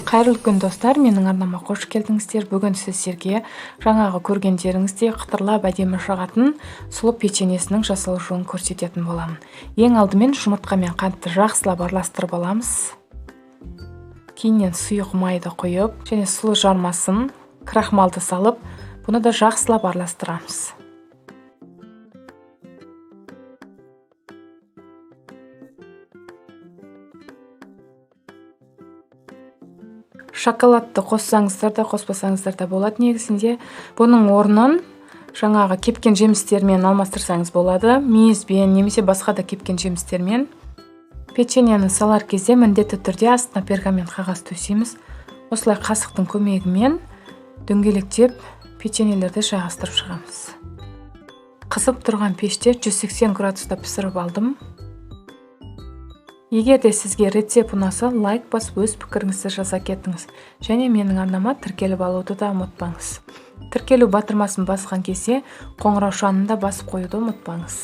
Қайырлы күн, достар! Менің арнама қош келдіңіздер. Бүгін сіздерге жаңағы көргендеріңіздей қытырлап әдемі шығатын сұлы печеньесінің жасалу жолын көрсететін боламын. Ең алдымен жұмыртқа мен қантты жақсылап араластырып аламыз. Кейіннен сұйық майды құйып және сұлы жармасын, крахмалды салып, бұны да жақсылап араластырамыз. Шоколадты қоссаңыздар да, қоспасаңыздар да болады негізінде. Бұның орнын жаңағы кепкен жемістермен алмастырсаңыз болады, мейізбен немесе басқа да кепкен жемістермен. Печеньені салар кезде міндетті түрде астына пергамент қағаз төсейміз. Осылай қасықтың көмегімен дөңгелектеп печеньелерді жайғастырып шығамыз. Қызып тұрған пеште 180 градуста пісіріп алдым. Егер де сізге рецепт ұнаса, лайк басып, өз пікіріңізді жаза кетіңіз. Және менің арнама тіркеліп алуды да ұмытпаңыз. Тіркелу батырмасын басқан кезде қоңыраушаны да басып қоюды ұмытпаңыз.